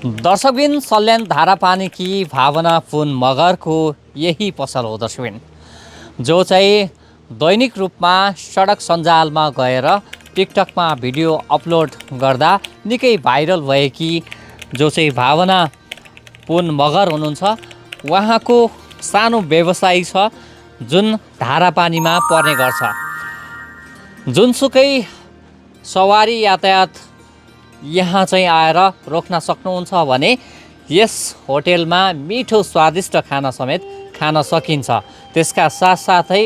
दर्शकबिन सल्यान धारापानी की भावना पुन मगर को यही पसल हो दर्शकबिन, जो चाहिँ दैनिक रूपमा सडक सञ्जालमा गएर टिकटकमा भिडियो अपलोड गर्दा निकै भाइरल भएकी जो चाहिँ भावना पुन मगर हुनुहुन्छ। उहाँको सानो व्यवसाय छ जुन धारापानीमा पर्ने गर्छ। जुनसुकै सवारी यातायात यहाँ चाहिँ आएर रोक्न सक्नुहुन्छ भने यस होटेलमा मिठो स्वादिष्ट खाना समेत खान सकिन्छ। त्यसका साथसाथै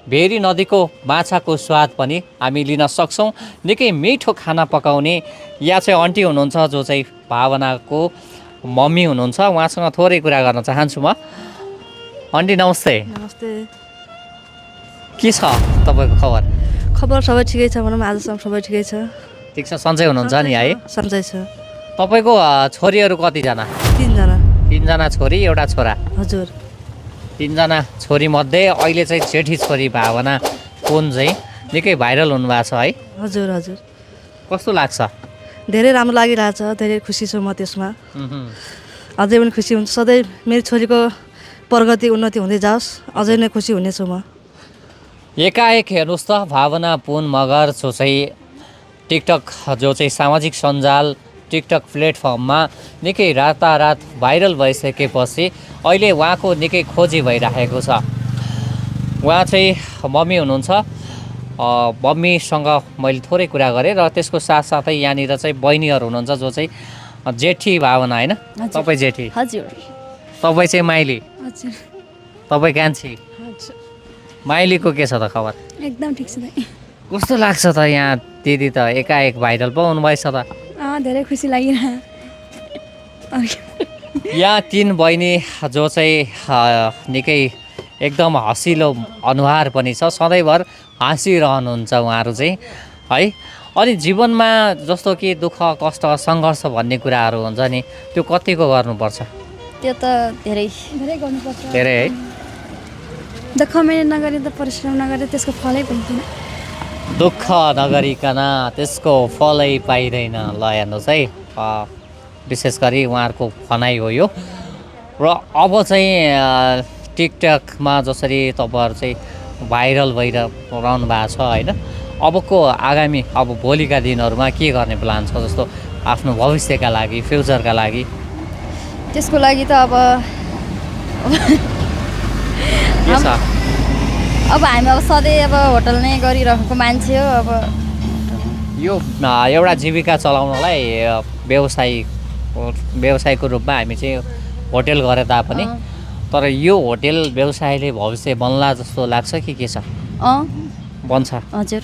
भेरी नदीको माछाको स्वाद पनि हामी लिन सक्छौँ। निकै मिठो खाना पकाउने यहाँ चाहिँ आन्टी हुनुहुन्छ जो चाहिँ भावनाको मम्मी हुनुहुन्छ। उहाँसँग थोरै कुरा गर्न चाहन्छु म। आन्टी नमस्ते। नमस्ते। के छ तपाईँको खबर? खबर सबै ठिकै छ भनौँ, आजसम्म सबै ठिकै छ। ठिक छ, सन्चै हुनुहुन्छ नि है? सन्चै छ। तपाईँको छोरीहरू कतिजना? 3 जना। 3 जना छोरी, एउटा छोरा? हजुर। 3 जना छोरी मध्ये अहिले चाहिँ जेठी छोरी भावना पुन चाहिँ निकै भाइरल हुनुभएको छ है? हजुर हजुर। कस्तो लाग्छ? धेरै राम्रो लागिरहेछ, धेरै खुसी छु म त्यसमा। अझै पनि खुसी हुन्छ। सधैँ मेरो छोरीको प्रगति उन्नति हुँदै जाओस्, अझै नै खुसी हुनेछु म। एकाएक हेर्नुहोस् त, भावना पुन मगर जो चाहिँ टिकटक जो चाहिँ सामाजिक सञ्जाल टिकटक प्लेटफर्ममा निकै रातारात भाइरल भइसकेपछि अहिले उहाँको निकै खोजी भइरहेको छ। उहाँ चाहिँ मम्मी हुनुहुन्छ। मम्मीसँग मैले थोरै कुरा गरेँ र त्यसको साथसाथै यहाँनिर चाहिँ बहिनीहरू हुनुहुन्छ जो चाहिँ जेठी भावना होइन? तपाईँ जेठी? हजुर। तपाईँ चाहिँ माइली? हजुर। तपाईँ कान्छी? हजुर। माइलीको के छ त खबर? एकदम ठिक छ। कस्तो लाग्छ त यहाँ दिदी त एकाएक भाइरल पो हुनुभएछ त? धेरै खुसी लागिरह। यहाँ 3 बहिनी जो चाहिँ निकै एकदम हँसिलो अनुहार पनि छ, सधैँभर हाँसिरहनुहुन्छ उहाँहरू चाहिँ है। अनि जीवनमा जस्तो कि दुःख कष्ट सङ्घर्ष भन्ने कुराहरू हुन्छ नि, त्यो कतिको गर्नुपर्छ? त्यो त धेरै गर्नुपर्छ। धेरै है? दुःख मेहनत नगरे त परिश्रम नगरे त्यसको फलै पाइँदैन। दुःख नगरिकन त्यसको फलै पाइँदैन। ल हेर्नुहोस् है, विशेष गरी उहाँहरूको भनाइ हो यो। र अब चाहिँ टिकटकमा जसरी तपाईँहरू चाहिँ भाइरल भइरहनु भएको छ होइन, अबको आगामी अब भोलिका दिनहरूमा के गर्ने प्लान छ? जस्तो आफ्नो भविष्यका लागि, फ्युचरका लागि? त्यसको लागि त के छ? अब हामी सधैँ होटल नै गरिरहेको मान्छे हो। अब यो एउटा जीविका चलाउनलाई व्यवसायको रूपमा हामी चाहिँ होटेल गरे तापनि, तर यो होटेल व्यवसायले भविष्य बन्ला जस्तो लाग्छ कि के छ? बन्छ? हजुर।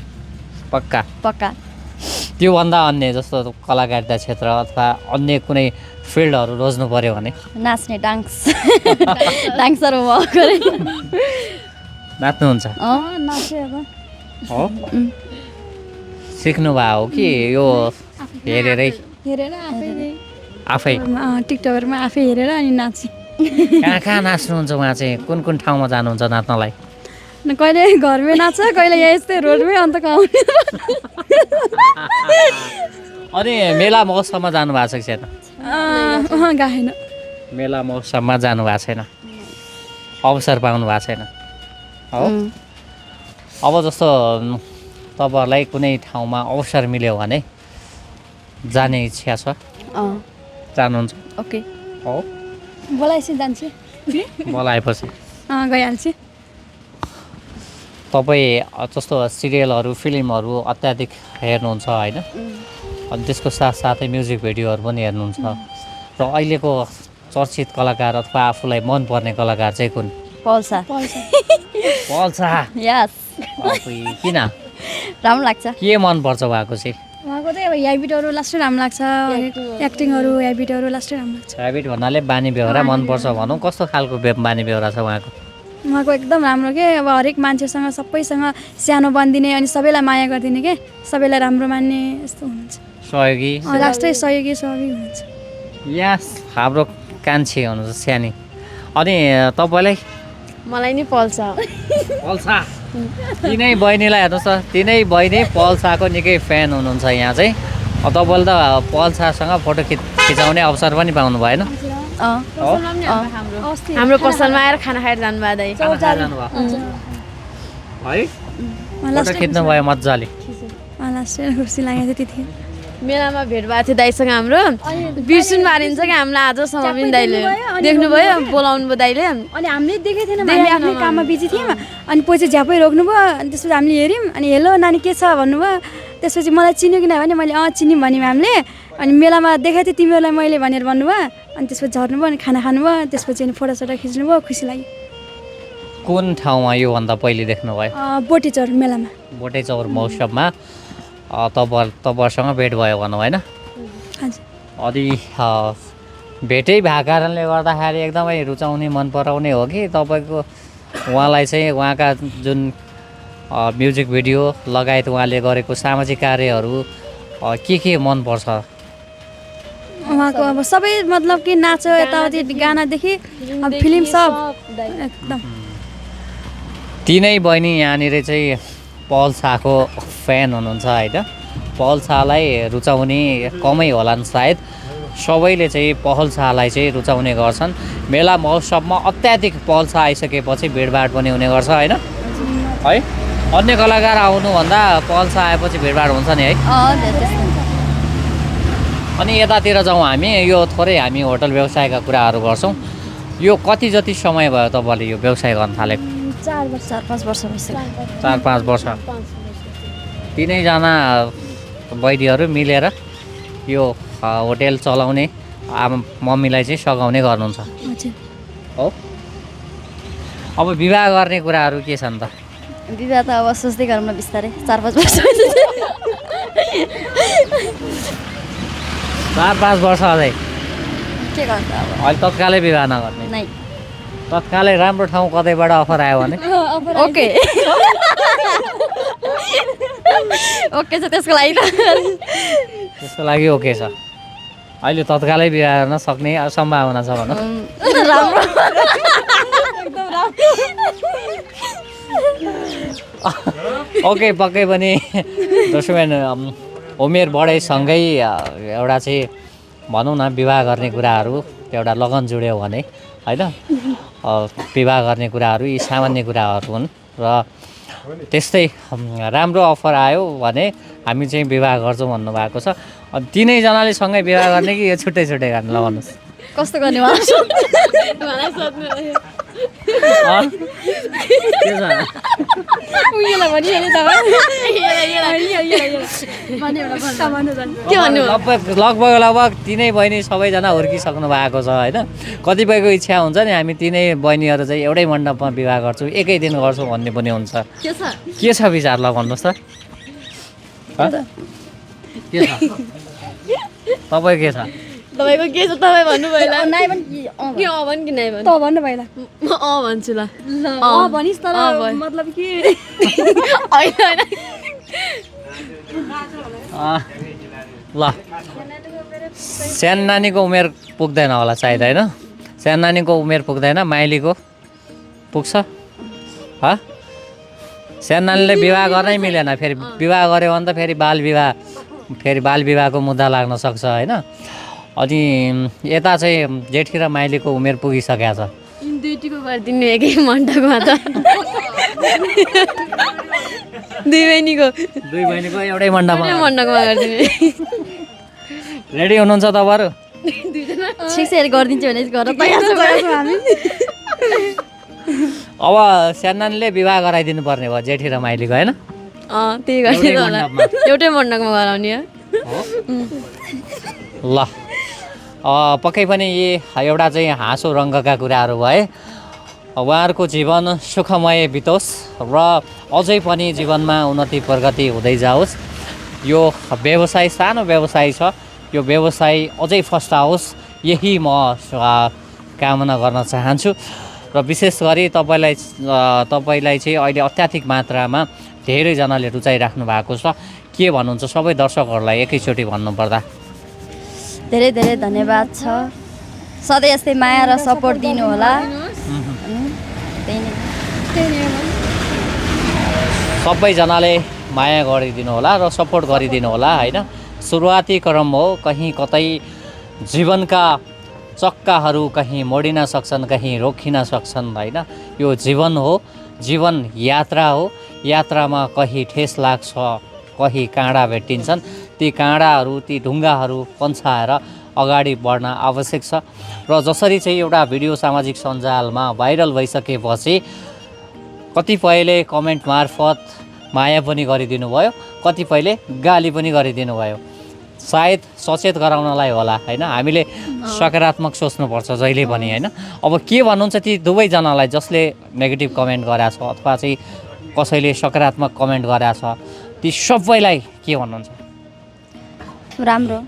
पक्का? पक्का। त्योभन्दा अन्य जस्तो कलाकारिता क्षेत्र अथवा अन्य कुनै फिल्डहरू रोज्नु पर्यो भने? नाच्ने, डान्सर नाच्नुहुन्छ? नाच्यो हो? सिक्नु भएको हो कि यो हेरेरै? आफै टिकटकरमा आफै हेरेर अनि नाचे। कहाँ नाच्नुहुन्छ उहाँ चाहिँ? कुन ठाउँमा जानुहुन्छ नाच्नलाई? कहिले घरमै नाच्छ, कहिले यस्तै रोडमै, अन्त गाउँमै। अनि मेला महोत्सवमा जानु भएको छ कि छैन? गएन। मेला महोत्सवमा जानु भएको छैन? अवसर पाउनु भएको छैन हो? अब जस्तो तपाईँहरूलाई कुनै ठाउँमा अवसर मिल्यो भने जाने इच्छा छ? जानुहुन्छ? ओके। हो? बोलाएपछि जान्छु। बोलाएपछि गइहाल्छु। तपाईँ जस्तो सिरियलहरू, फिल्महरू अत्याधिक हेर्नुहुन्छ होइन? अनि त्यसको साथसाथै म्युजिक भिडियोहरू पनि हेर्नुहुन्छ। र अहिलेको चर्चित कलाकार अथवा आफूलाई मनपर्ने कलाकार चाहिँ कुन? पल्सा। यस। किन? राम्रो लाग्छ। के मनपर्छ उहाँको चाहिँ? उहाँको चाहिँ ह्याबिटहरू लास्टै राम्रो लाग्छ, एक्टिङहरू, ह्याबिटहरू लास्टै राम्रो लाग्छ। ह्याबिट भन्नाले बानी बेहोरा मनपर्छ भनौँ। कस्तो खालको बानी बेहोरा छ उहाँको? उहाँको एकदम राम्रो के, अब हरेक मान्छेसँग सबैसँग सानो बनिदिने, अनि सबैलाई माया गरिदिने के, सबैलाई राम्रो मान्ने, यस्तो हुनुहुन्छ। सहयोगी? लास्टै सहयोगी हुनुहुन्छ। यस, हाम्रो कान्छी हुनुहुन्छ सानी। अनि तपाईँलाई? मलाई नि पल्सा। तिनै बहिनीलाई हेर्नुहोस् त, तिनै बहिनी पल्साको निकै फ्यान हुनुहुन्छ यहाँ चाहिँ। तपाईँले त पहल शाहसँग फोटो खिचाउने अवसर पनि पाउनु भएन हाम्रो पसलमा आएर खाना खाएर जानुभयो दाइ है फोटो खिच्नु भयो मजाले खुसी लागेको थियो त्यति मेलामा भेट भएको थियो दाइसँग हाम्रो बिर्सुन मारिन्छ कि हामीलाई आजसम्म पनि दाइले देख्नुभयो बोलाउनु भयो दाइले अनि हामीले देखेको थिएनौँ हामी आफ्नै काममा बिजी थियौँ अनि पछि झ्यापै रोक्नुभयो अनि त्यसपछि हामीले हेऱ्यौँ अनि हेलो नानी के छ भन्नुभयो त्यसपछि मलाई चिन्यो कि भने मैले चिन्यौँ भन्यौँ हामीले अनि मेलामा देखाएको थियो तिमीहरूलाई मैले भनेर भन्नुभयो अनि त्यसपछि झर्नुभयो अनि खाना खानुभयो त्यसपछि अनि फोटोसोटो खिच्नुभयो खुसी लाग्यो कुन ठाउँमा योभन्दा पहिले देख्नुभयो बोटेचौर मेलामा बोटेचौर महोत्सवमा तपाईँहरूसँग भेट भयो भनौँ होइन हजुर अनि भेटै भएको कारणले गर्दाखेरि एकदमै रुचाउने मन पराउने हो कि तपाईँको उहाँलाई चाहिँ उहाँका जुन म्युजिक भिडियो लगायत उहाँले गरेको सामाजिक कार्यहरू के मनपर्छ उहाँको अब सबै मतलब कि नाच यताउति गानादेखि अब फिल्म सब एकदम तिनै बहिनी यहाँनिर चाहिँ पहल शाहको फ्यान हुनुहुन्छ होइन पहल शाहलाई रुचाउने कमै होलान् सायद सबैले चाहिँ पहल शाहलाई चाहिँ रुचाउने गर्छन् मेला महोत्सवमा अत्याधिक पहल शाह आइसकेपछि भिडभाड पनि हुने गर्छ होइन है अन्य कलाकार आउनुभन्दा पहल शाह आएपछि भिडभाड हुन्छ नि है अनि यतातिर जाउँ हामी यो थोरै हामी होटल व्यवसायका कुराहरू गर्छौँ यो कति जति समय भयो तपाईँले यो व्यवसाय गर्न थालेको 4-5 वर्ष भइसक्यो 4-5 वर्ष तिनैजना बहिनीहरू मिलेर यो होटेल चलाउने मम्मीलाई चाहिँ सघाउने गर्नुहुन्छ हो अब विवाह गर्ने कुराहरू के छन् त विवाह त अब सोच्दै गरौँ न बिस्तारै 4-5 वर्ष 4-5 वर्ष अझै के गर्छ अब अहिले तत्कालै विवाह नगर्ने नै तत्कालै राम्रो ठाउँ कतैबाट अफर आयो भने ओके ओके छ त्यसको लागि त त्यसको लागि ओके छ अहिले तत्कालै विवाह गर्न सक्ने सम्भावना छ भनौँ राम्रो ओके पक्कै पनि दर्शकहरू उमेर बढेसँगै एउटा चाहिँ भनौँ न विवाह गर्ने कुराहरू एउटा लगन जुड्यो भने होइन विवाह गर्ने कुराहरू यी सामान्य कुराहरू हुन् र त्यस्तै राम्रो अफर आयो भने हामी चाहिँ विवाह गर्छौँ भन्नुभएको छ अनि तिनैजनाले सँगै विवाह गर्ने कि यो छुट्टै छुट्टै गर्ने ल भन्नुहोस् कस्तो गर्ने लगभग तिनै बहिनी सबैजना हुर्किसक्नु भएको छ होइन कतिपयको इच्छा हुन्छ नि हामी तिनै बहिनीहरू चाहिँ एउटै मण्डपमा विवाह गर्छौँ एकै दिन गर्छौँ भन्ने पनि हुन्छ के छ विचार ल भन्नुहोस् त के छ तपाईँ के छ तपाईँको के छ तपाईँ भन्नु पहिला नाइ भन् कि कि भन् कि नाइ भन् त भन्नु पहिला म भन्छु ल भनिस् तर मतलब कि होइन ल सानो नानीको उमेर पुग्दैन होला सायद होइन सानो नानीको उमेर पुग्दैन माइलीको पुग्छ सानो नानीले विवाह गर्नै मिलेन फेरि विवाह गऱ्यो भने त फेरि बाल विवाहको मुद्दा लाग्न सक्छ होइन अनि यता चाहिँ जेठी र माइलीको उमेर पुगिसकेको छ दुईटीको गरिदिनु एकै मण्डपमा त दुई बहिनीको एउटै मण्डपमा गरिदिनु रेडी हुनुहुन्छ तपाईँहरू ठिक छ गरिदिन्छु भने गर तयार छौँ हामी अब सानानीले विवाह गराइदिनु पर्ने भयो जेठी र माइलीको होइन त्यही गरिदिनु होला एउटै मण्डपमा गराउने ल पक्कै पनि यी एउटा चाहिँ हाँसो रङ्गका कुराहरू भए उहाँहरूको जीवन सुखमय बितोस् र अझै पनि जीवनमा उन्नति प्रगति हुँदै जाओस् यो व्यवसाय सानो व्यवसाय छ यो व्यवसाय अझै फस्टाओस् यही म कामना गर्न चाहन्छु र विशेष गरी तपाईँलाई चाहिँ अहिले अत्याधिक मात्रामा धेरैजनाले रुचाइराख्नु भएको छ के भन्नुहुन्छ सबै दर्शकहरूलाई एकैचोटि भन्नुपर्दा धेरै धेरै धन्यवाद छ सधैँ यस्तै माया र सपोर्ट दिनु होला सबैजनाले माया गरिदिनु होला र सपोर्ट गरिदिनु होला होइन सुरुवाती क्रम हो, कहीँ कतै जीवनका चक्काहरू कहीँ मोडिन सक्छन्, कहीँ रोकिन सक्छन् होइन। यो जीवन हो, जीवन यात्रा हो। यात्रामा कहीँ ठेस लाग्छ, कहीँ काँडा भेटिन्छन्। ती काँडाहरू, ती ढुङ्गाहरू पन्छाएर अगाडि बढ्न आवश्यक छ। र जसरी चाहिँ एउटा भिडियो सामाजिक सञ्जालमा भाइरल भइसकेपछि कतिपयले कमेन्ट मार्फत माया पनि गरिदिनु भयो, कतिपयले गाली पनि गरिदिनु भयो। सायद सचेत गराउनलाई होला होइन। हामीले सकारात्मक सोच्नुपर्छ जहिले पनि होइन। अब के भन्नुहुन्छ ती दुवैजनालाई जसले नेगेटिभ कमेन्ट गरेछ अथवा चाहिँ कसैले सकारात्मक कमेन्ट गरेछ, ती सबैलाई के भन्नुहुन्छ? राम्रो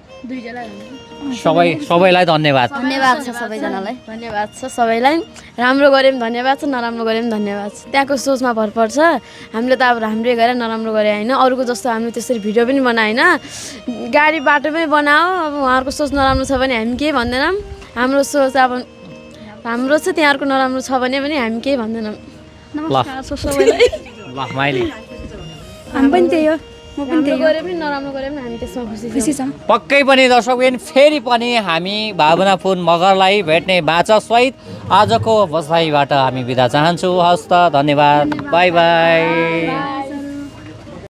सबैलाई धन्यवाद। धन्यवाद छ सबैजनालाई। धन्यवाद छ सबैलाई। राम्रो गरे पनि धन्यवाद छ, नराम्रो गरे पनि धन्यवाद छ। त्यहाँको सोचमा भर पर्छ। हामीले त अब राम्रै गरे नराम्रो गरे होइन। अरूको जस्तो हामीले त्यसरी भिडियो पनि बनाएन, गाडी बाटो पनि बनाऊ। अब उहाँहरूको सोच नराम्रो छ भने हामी केही भन्दैनौँ। हाम्रो सोच अब राम्रो छ, त्यहाँहरूको नराम्रो छ भने पनि हामी केही भन्दैनौँ। नमस्कार छ सबैलाई। ल माइली हामी पनि त्यही हो, म पनि राम्रो त्यही हो, गरे पनि नराम्रो गरे पनि हामी त्यसमा खुसी छौँ। पक्कै पनि दर्शकबिन फेरि पनि हामी भावना पुन मगरलाई भेट्ने बाचासहित आजको बसाइबाट हामी बिदा चाहन्छौँ। हस्त धन्यवाद, बाई बाई।